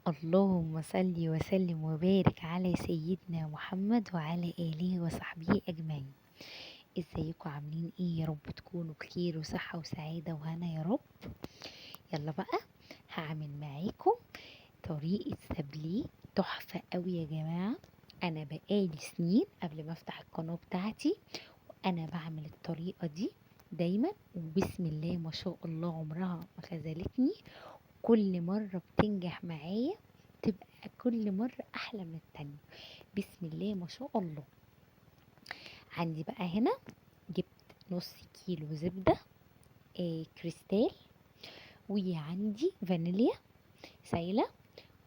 اللهم صل وسلم وبارك على سيدنا محمد وعلى آله وصحبه أجمعين. ازيكم عاملين ايه؟ يا رب تكونوا بخير وصحة وسعادة وهنا يا رب. يلا بقى هعمل معاكم طريقة سابليه تحفة قوي يا جماعة. انا بقالي سنين قبل ما افتح القناة بتاعتي وانا بعمل الطريقة دي دايما، وبسم الله ما شاء الله عمرها ما خذلتني، كل مرة بتنجح معايا، تبقى كل مرة احلى من التانية بسم الله ما شاء الله. عندي بقى هنا جبت نص كيلو زبدة كريستال، وعندي فانيليا سايلة،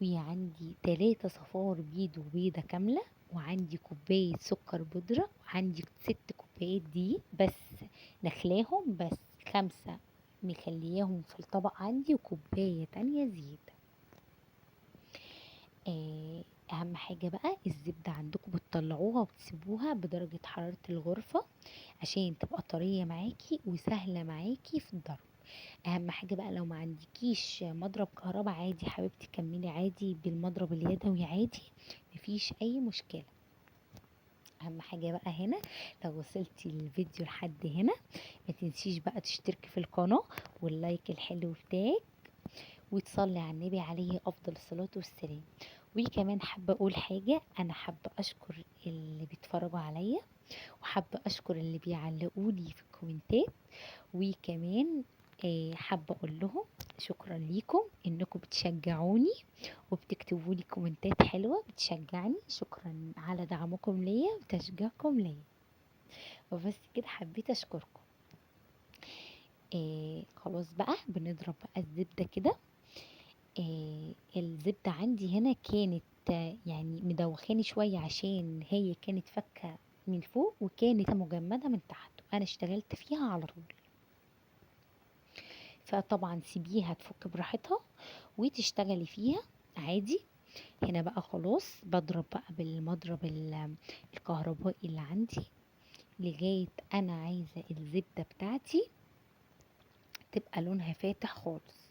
وعندي 3 صفار بيض وبيضة كاملة، وعندي كوباية سكر بودرة، وعندي 6 كوبايات دقيق بس نخلاهم، بس 5 مخلياهم في الطبق عندي، وكوباية تانية زيادة. اهم حاجة بقى الزبدة عندكم بتطلعوها وبتسيبوها بدرجة حرارة الغرفة عشان تبقى طرية معاكي وسهلة معاكي في الضرب. اهم حاجة بقى لو ما عندكيش مضرب كهرباء عادي حبيبتي كملي عادي بالمضرب اليدوي عادي، مفيش اي مشكلة. اهم حاجة بقى هنا لو وصلتي للفيديو لحد هنا ما تنسيش بقى تشتركي في القناة واللايك الحلو بتاعك، وتصلي على النبي عليه افضل الصلاة والسلام. وكمان حابة اقول حاجة، انا حابة اشكر اللي بيتفرجوا عليا، وحابة اشكر اللي بيعلقولي في الكومنتات، وكمان حابة اقول لهم شكرا ليكم انكم بتشجعوني وبتكتبوا لي كومنتات حلوة بتشجعني. شكرا على دعمكم ليا وتشجيعكم ليا. وبس كده حبيت اشكركم. خلاص بقى بنضرب بقى الزبدة كده. الزبدة عندي هنا كانت مدوخاني شوية عشان هي كانت فكة من فوق وكانت مجمدة من تحت، وانا اشتغلت فيها على طول. فطبعا سيبيها تفك براحتها وتشتغلي فيها عادي. هنا بقى خلاص بضرب بقى بالمضرب الكهربائي اللي عندي لغاية انا عايزة الزبدة بتاعتي تبقى لونها فاتح خالص.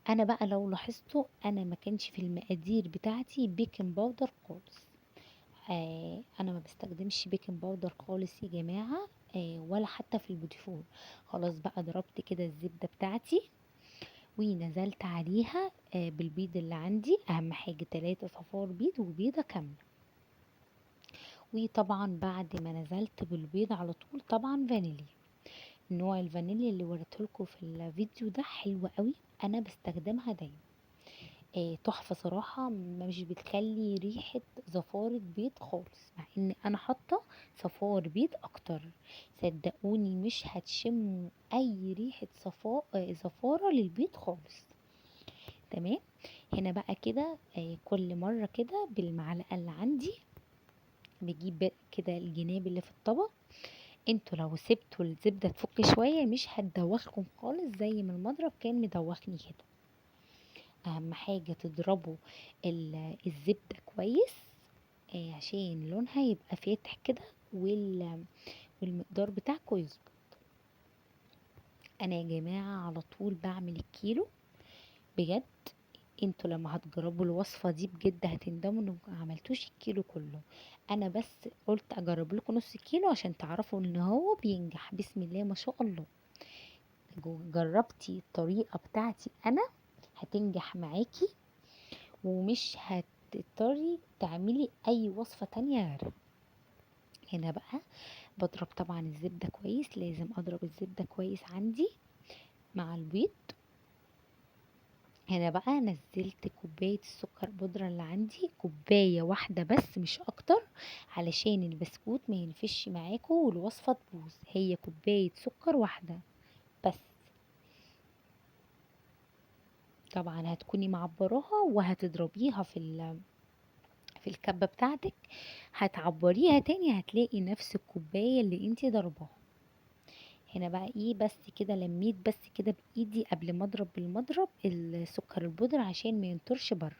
انا بقى لو لاحظتوا انا ما كانش في المقادير بتاعتي baking powder خالص. انا ما بستخدمش baking powder خالص يا جماعة، ولا حتى في البوتيفور. خلاص بقى ضربت كده الزبدة بتاعتي ونزلت عليها بالبيض اللي عندي. اهم حاجة 3 صفار بيض وبيضة كاملة. وطبعا بعد ما نزلت بالبيض على طول طبعا فانيليا، نوع الفانيليا اللي وريتهولكوا في الفيديو ده حلو قوي، انا بستخدمها دايما. تحفة صراحة، مش بتخلي ريحة زفارة بيض خالص، مع ان انا حاطة صفار بيض اكتر. صدقوني مش هتشموا اي ريحة زفارة للبيض خالص. تمام. هنا بقى كده، كل مرة كده بالمعلقة اللي عندي بجيب كده الجناب اللي في الطبق. انتوا لو سبتوا الزبدة تفك شوية مش هتدوخكم خالص زي ما المضرب كان مدوخني كده. اهم حاجة تضربوا الزبدة كويس، عشان لونها يبقى فاتح كده والمقدار بتاعكم يظبط. انا يا جماعة على طول بعمل الكيلو بجد. انتوا لما هتجربوا الوصفة دي بجد هتندموا انكم ما عملتوش الكيلو كله. انا بس قلت اجرب لكم نص كيلو عشان تعرفوا ان هو بينجح بسم الله ما شاء الله. جربتي الطريقة بتاعتي انا هتنجح معاكي ومش هتضطري تعملي اي وصفة تانية غيرها. هنا بقى بضرب طبعا الزبدة كويس، لازم اضرب الزبدة كويس عندي مع البيض. هنا بقى نزلت كوباية السكر بودرة اللي عندي، كوباية واحدة بس مش اكتر علشان البسكوت ما ينفش معاكم والوصفة تبوظ. هي كوباية سكر واحدة بس. طبعا هتكوني معبراها وهتضربيها في الكبة بتاعتك، هتعبريها تاني هتلاقي نفس الكوباية اللي انتي ضرباها. هنا بقى ايه بس كده لميت بس كده بايدي قبل ما اضرب بالمضرب السكر البودرة عشان ما ينطرش بره.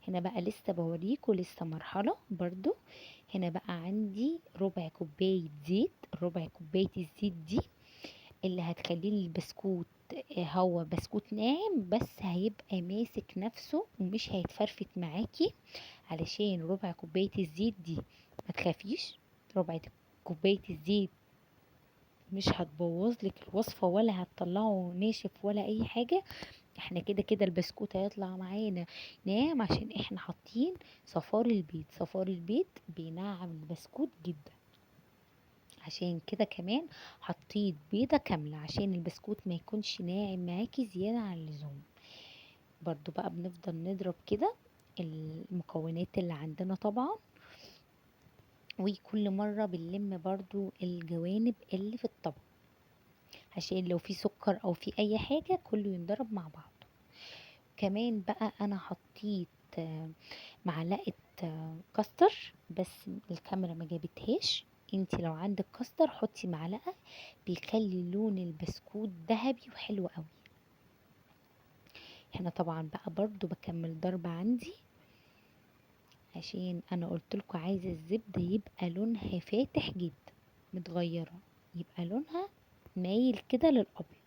هنا بقى لسه بوريكم لسه مرحلة برضو. هنا بقى عندي ربع كوباية زيت، ربع كوباية الزيت دي اللي هتخلي البسكوت هو بسكوت ناعم بس هيبقى ماسك نفسه ومش هيتفرفت معاكي، علشان ربع كوباية الزيت دي ما تخافيش، ربع كوباية الزيت مش هتبوظ لك الوصفة ولا هتطلعه ناشف ولا اي حاجة. احنا كده كده البسكوت هيطلع معانا ناعم عشان احنا حاطين صفار البيض. صفار البيض بينعم البسكوت جدا، عشان كده كمان حطيت بيضة كاملة عشان البسكوت ما يكونش ناعم معاكي زيادة عن اللزوم. برضو بقى بنفضل نضرب كده المكونات اللي عندنا طبعا، وكل مرة بنلم برضو الجوانب اللي في الطبق عشان لو في سكر او في اي حاجة كله ينضرب مع بعضه. كمان بقى انا حطيت معلقة كاستر، بس الكاميرا ما جابتهاش. انتي لو عندك كاستر حطي معلقة، بيخلي لون البسكوت ذهبي وحلو قوي. هنا طبعا بقى برضو بكمل ضرب عندي عشان انا قلت لكم عايزة الزبدة يبقى لونها فاتح جدا متغيرة، يبقى لونها مايل كده للابيض.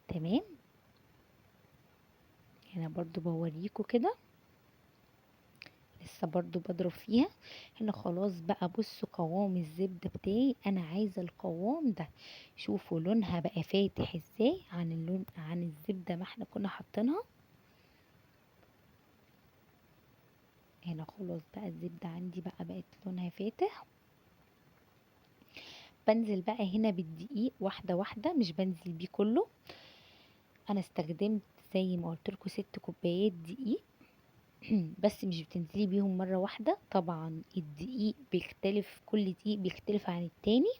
تمام، هنا برضو بوريكم كده لسه برضو بضرب فيها. هنا خلاص بقى بصوا قوام الزبدة بتاعي، انا عايزة القوام ده. شوفوا لونها بقى فاتح ازاي عن اللون عن الزبدة ما احنا كنا حاطينها. هنا خلاص بقى الزبدة عندي بقى بقت لونها فاتح. بنزل بقى هنا بالدقيق واحدة واحدة، مش بنزل بيه كله. انا استخدمت زي ما قلت لكم 6 كوبايات دقيق بس مش بتنزلي بيهم مرة واحدة. طبعا الدقيق بيختلف، كل دقيق بيختلف عن التاني.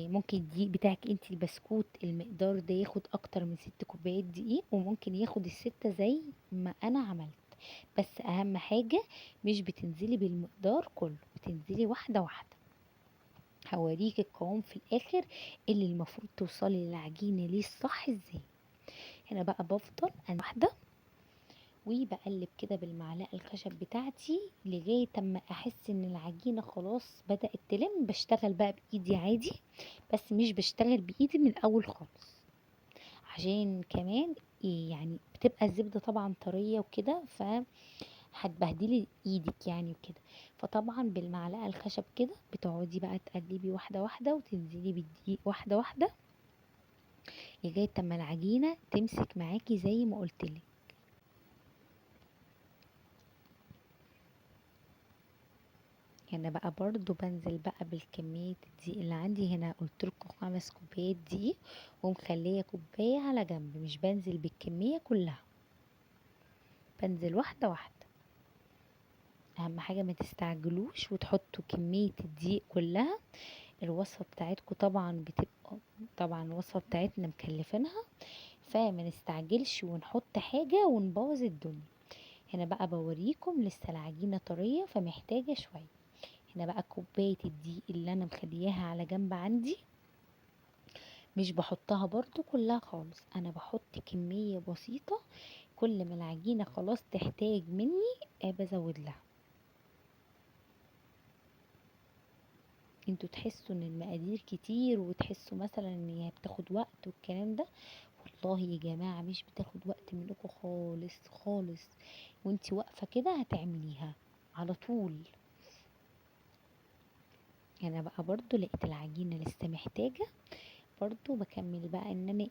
ممكن الدقيق بتاعك انت البسكوت المقدار ده ياخد اكتر من 6 كوبايات دقيق، وممكن ياخد ال6 زي ما انا عملت. بس اهم حاجة مش بتنزلي بالمقدار كله، بتنزلي واحدة واحدة. هوريك القوام في الاخر اللي المفروض توصلي للعجينة ليه الصح ازاي. هنا بقى بفضل انا واحدة وبقلب كده بالمعلقة الخشب بتاعتي لغاية اما احس ان العجينة خلاص بدأت تلم. بشتغل بقى بايدي عادي، بس مش بشتغل بايدي من الاول خالص، عشان كمان بتبقى الزبدة طبعا طرية وكده، فهتبهدلي ايدك وكده. فطبعا بالمعلقة الخشب كده بتقعدي بقى تقلبي واحدة واحدة وتنزلي بالدقيق واحدة واحدة لغاية اما العجينة تمسك معاكي زي ما قلتلك. هنا بقى برضو بنزل بقى بالكمية الدقيق اللي عندي. هنا قلت لكم 5 كوبايات دقيق ومخلية كوباية على جنب، مش بنزل بالكمية كلها، بنزل واحدة واحدة. اهم حاجة ما تستعجلوش وتحطوا كمية الدقيق كلها. الوصفة بتاعتكم طبعا بتبقى، طبعا الوصفة بتاعتنا مكلفينها، فما نستعجلش ونحط حاجة ونبوظ الدنيا. هنا بقى بوريكم لسه العجينة طرية فمحتاجة شوية. هنا بقى كوباية الدقيق اللي انا مخلياها على جنب عندي مش بحطها برضو كلها خالص، انا بحط كمية بسيطة. كل ما العجينة خلاص تحتاج مني بزود لها. انتوا تحسوا ان المقادير كتير وتحسوا مثلا ان هي بتاخد وقت والكلام ده، والله يا جماعة مش بتاخد وقت منكم خالص خالص، وانتي واقفة كده هتعمليها على طول. انا بقى برضو لقيت العجينة لسه محتاجة، برضو بكمل بقى ان انا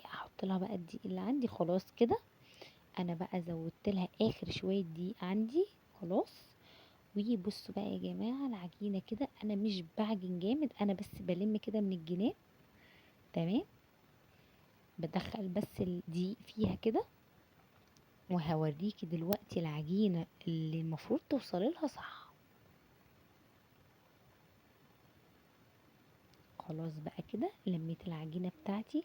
احط لها بقى الدقيق اللي عندي. خلاص كده انا بقى زودت لها اخر شوية دقيق عندي خلاص. وبصوا بقى يا جماعة العجينة كده انا مش بعجن جامد، انا بس بلم كده من الجناب. تمام، بدخل بس الدقيق فيها كده، وهوريكي دلوقتي العجينة اللي المفروض توصلي لها صح. خلاص بقى كده لميت العجينة بتاعتي،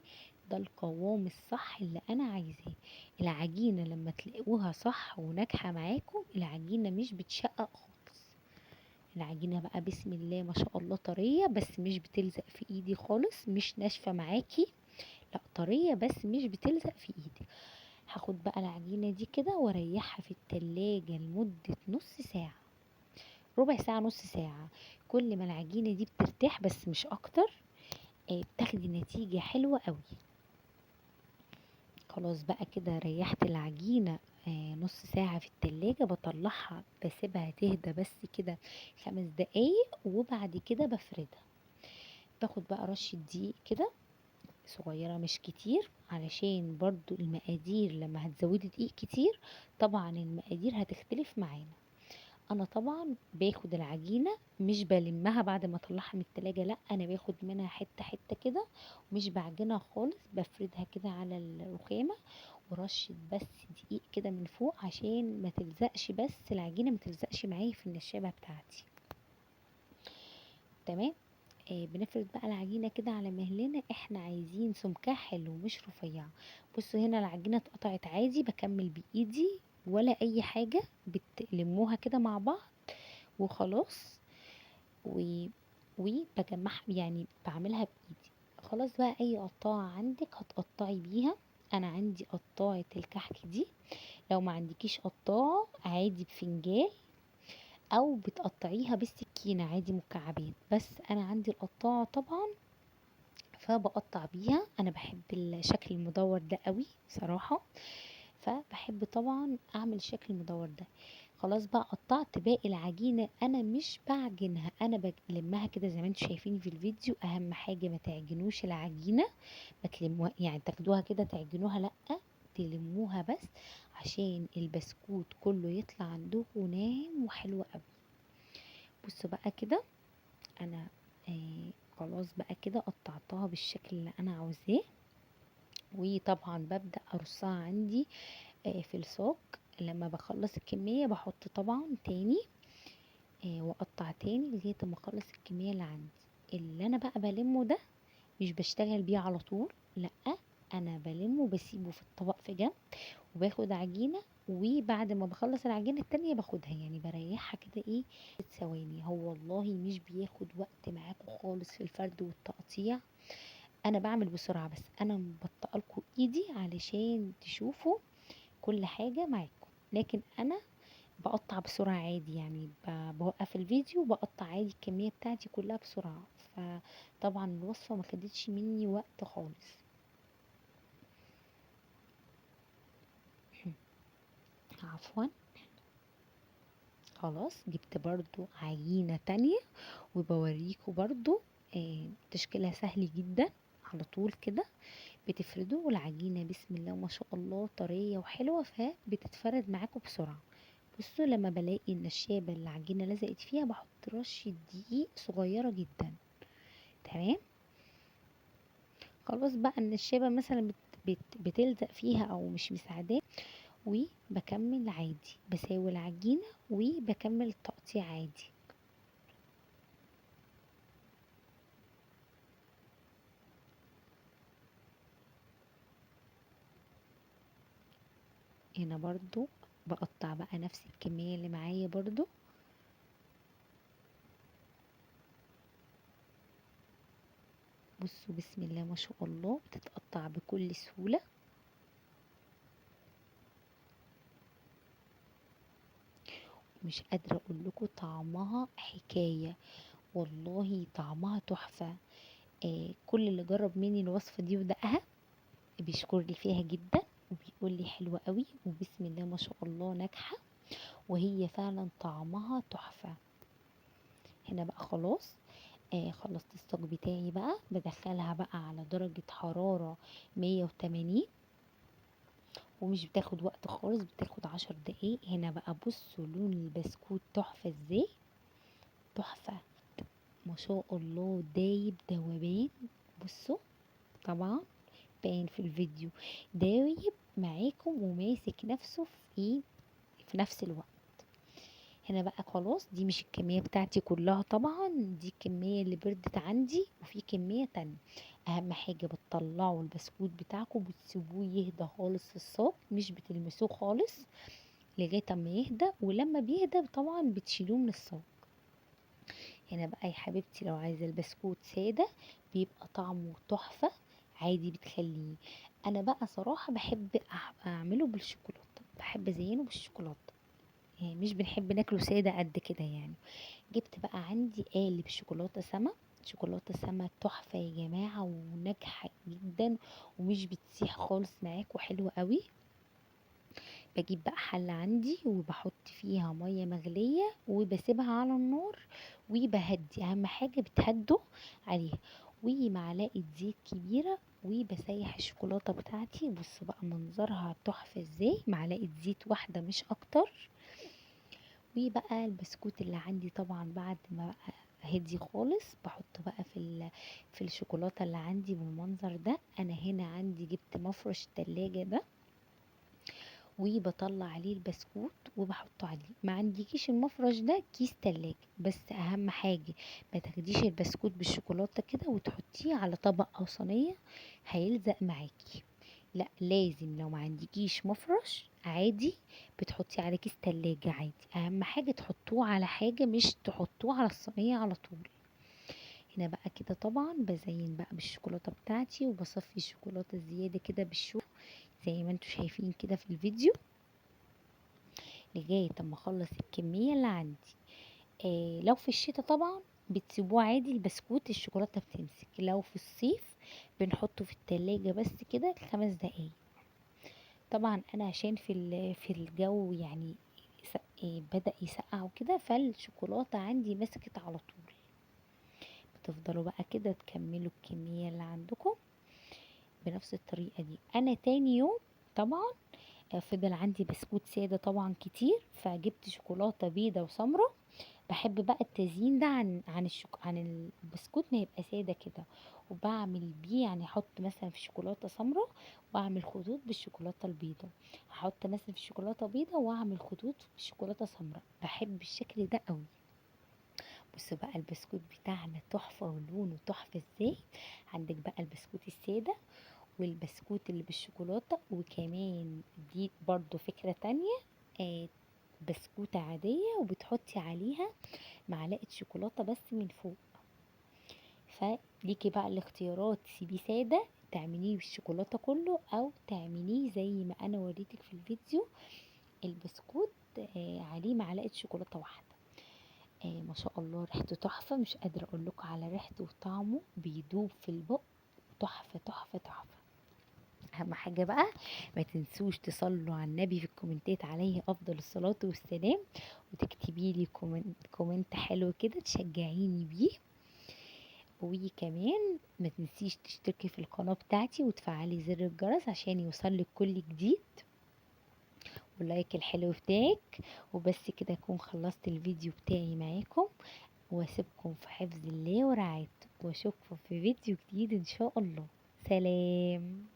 ده القوام الصح اللي انا عايزاه. العجينة لما تلاقوها صح وناجحة معاكم العجينة مش بتشقق خالص. العجينة بقى بسم الله ما شاء الله طرية، بس مش بتلزق في ايدي خالص، مش ناشفة معاكي، لا طرية بس مش بتلزق في ايدي. هاخد بقى العجينة دي كده واريحها في التلاجة لمدة نص ساعة، ربع ساعة، نص ساعة. كل ما العجينة دي بترتاح بس مش اكتر، بتاخدي نتيجة حلوة قوي. خلاص بقى كده ريحت العجينة نص ساعة في التلاجة، بطلعها بسيبها تهدى بس كده 5 دقايق، وبعد كده بفردها. باخد بقى رشة دقيق كده صغيرة مش كتير، علشان برضو المقادير لما هتزودي دقيق كتير طبعا المقادير هتختلف معانا. انا طبعا باخد العجينة مش بلمها بعد ما اطلعها من التلاجة، لا انا باخد منها حتة حتة كده ومش بعجنها خالص، بفردها كده على الرخامة ورشة بس دقيق كده من فوق عشان ما تلزقش، بس العجينة ما تلزقش معايا في النشابة بتاعتي. تمام. بنفرد بقى العجينة كده على مهلنا، احنا عايزين سمكها حلو مش رفيعة. بصوا هنا العجينة اتقطعت عادي، بكمل بايدي ولا اي حاجة، بتلموها كده مع بعض وخلاص، وبجمعها يعني بعملها بايدي. خلاص بقى اي قطاعة عندك هتقطعي بيها. انا عندي قطاعة الكحك دي، لو ما عندكيش قطاعة عادي بفنجان او بتقطعيها بالسكينة عادي مكعبات، بس انا عندي القطاعة طبعا فبقطع بيها. انا بحب الشكل المدور ده قوي صراحة، فبحب طبعا اعمل الشكل المدور ده. خلاص بقى قطعت باقي العجينة، انا مش بعجنها، انا بلمها كده زي ما انتم شايفين في الفيديو. اهم حاجة ما تعجنوش العجينة، ما تلموها يعني تاخدوها كده تعجنوها، لا تلموها بس عشان البسكوت كله يطلع عندكم ناعم وحلو قوي. بصوا بقى كده انا خلاص بقى كده قطعتها بالشكل اللي انا عاوزاه، وطبعا ببدأ ارصها عندي في الصاج. لما بخلص الكمية بحط طبعا تاني واقطع تاني لغاية ما اخلص الكمية اللي عندي. اللي انا بقى بلمه ده مش بشتغل بيه على طول، لا انا بلمه وبسيبه في الطبق في جنب، وباخد عجينة، وبعد ما بخلص العجينة التانية باخدها، يعني بريحها كده ايه ثواني. هو والله مش بياخد وقت معاكم خالص في الفرد والتقطيع، انا بعمل بسرعة بس انا مبطئه لكم ايدي علشان تشوفوا كل حاجة معاكم، لكن انا بقطع بسرعة عادي، يعني بوقف الفيديو وبقطع عادي الكمية بتاعتي كلها بسرعة. فطبعا الوصفة ما خدتش مني وقت خالص. عفوا. خلاص جبت برضو عجينة تانية وبوريكم برضو تشكيلها سهل جدا، على طول كده بتفردوه، والعجينة بسم الله ما شاء الله طرية وحلوة، فبتتفرد معاكم بسرعة. بصوا لما بلاقي النشابة اللي العجينة لزقت فيها بحط رشة دقيق صغيرة جدا. تمام. خلاص بقى النشابة مثلا بتلزق فيها او مش مساعداه، وبكمل عادي، بساوي العجينة وبكمل التقطيع عادي. هنا برضو بقطع بقى نفس الكمية اللي معايا برضو. بصوا بسم الله ما شاء الله بتتقطع بكل سهولة. مش قادرة اقول لكم طعمها حكاية، والله طعمها تحفة. كل اللي جرب مني الوصفة دي ودقها بيشكر لي فيها جدا وبيقول لي حلوة قوي، وبسم الله ما شاء الله ناجحة، وهي فعلا طعمها تحفة. هنا بقى خلاص خلصت الصاج بتاعي بقى، بدخلها بقى على درجة حرارة 180، ومش بتاخد وقت خالص، بتاخد 10 دقايق. هنا بقى بصوا لون البسكوت تحفة ازاي، تحفة ما شاء الله، دايب دوبان. بصوا طبعا باين في الفيديو، دايب معاكم وماسك نفسه في ايه في نفس الوقت. هنا بقى خلاص دي مش الكمية بتاعتي كلها طبعا، دي الكمية اللي بردت عندي وفي كمية تانية. اهم حاجة بتطلعوا البسكوت بتاعكم بتسيبوه يهدى خالص في الصاج، مش بتلمسوه خالص لغاية اما يهدى، ولما بيهدى طبعا بتشيلوه من الصاج. هنا بقى يا حبيبتي لو عايزة البسكوت سادة بيبقى طعمه تحفة عادي بتخليه. انا بقى صراحة بحب اعمله بالشوكولاتة، بحب ازينه بالشوكولاتة، يعني مش بنحب ناكله سادة قد كده يعني. جبت بقى عندي قالب شوكولاتة سما، شوكولاتة سما تحفة يا جماعة وناجحة جدا ومش بتسيح خالص معاك وحلوة قوي. بجيب بقى حلة عندي وبحط فيها مية مغلية وبسيبها على النار وبهدي، اهم حاجة بتهدوا عليها، ومعلقة زيت كبيرة، وبسيح الشوكولاتة بتاعتي. بصوا بقى منظرها تحفة ازاي، معلقة زيت واحدة مش اكتر. وبقى البسكوت اللي عندي طبعا بعد ما بقى هدي خالص بحطه بقى في الشوكولاتة اللي عندي بالمنظر ده. انا هنا عندي جبت مفرش التلاجة ده وبطلع عليه البسكوت وبحطه عليه. ما عندكيش المفرش ده كيس تلاجة، بس اهم حاجة ما تاخديش البسكوت بالشوكولاتة كده وتحطيه على طبق او صينية، هيلزق معاكي. لا لازم لو ما عندكيش مفرش عادي بتحطيه على كيس تلاجة عادي، اهم حاجة تحطوه على حاجة مش تحطوه على الصينية على طول. هنا بقى كده طبعا بزين بقى بالشوكولاتة بتاعتي وبصفي الشوكولاتة الزيادة كده بالشوكة زي ما انتوا شايفين كده في الفيديو، لغاية اما اخلص الكمية اللي عندي. لو في الشتاء طبعا بتسيبوه عادي البسكوت الشوكولاتة بتمسك، لو في الصيف بنحطه في التلاجة بس كده 5 دقايق. طبعا انا عشان في الجو يعني بدأ يسقع وكده، فالشوكولاتة عندي مسكت على طول. بتفضلوا بقى كده تكملوا الكمية اللي عندكم بنفس الطريقة دي. انا تاني يوم طبعا فضل عندي بسكوت سادة طبعا كتير، فجبت شوكولاتة بيضة وسمرة. بحب بقى التزيين ده عن البسكوت ما يبقى سادة كده، وبعمل بيه يعني احط مثلا في شوكولاتة سمرة واعمل خطوط بالشوكولاتة البيضة، احط مثلا في شوكولاتة بيضة واعمل خطوط بالشوكولاتة سمرة، بحب الشكل ده قوي. بصوا بقى البسكوت بتاعنا تحفة ولونه تحفة ازاي. عندك بقى البسكوت السادة والبسكوت اللي بالشوكولاتة، وكمان دي برضو فكرة تانية، بسكوتة عادية وبتحطي عليها معلقة شوكولاتة بس من فوق. فليكي بقى الاختيارات، تسيبيه سادة تعمليه بالشوكولاتة كله، او تعمليه زي ما انا وريتك في الفيديو البسكوت، عليه معلقة شوكولاتة واحدة. ما شاء الله ريحته تحفة، مش قادرة اقول لكم على ريحته وطعمه، بيدوب في البق، تحفة تحفة تحفة. اهم حاجة بقى ما تنسوش تصلوا على النبي في الكومنتات عليه افضل الصلاة والسلام، وتكتبي لي comment حلو كده تشجعيني بيه. وكمان ما تنسيش تشتركي في القناة بتاعتي وتفعلي زر الجرس عشان يوصلك كل جديد، وال like الحلو بتاعك. وبس كده اكون خلصت الفيديو بتاعي معاكم، واسيبكم في حفظ الله ورعايته، واشوفكم في فيديو جديد ان شاء الله. سلام.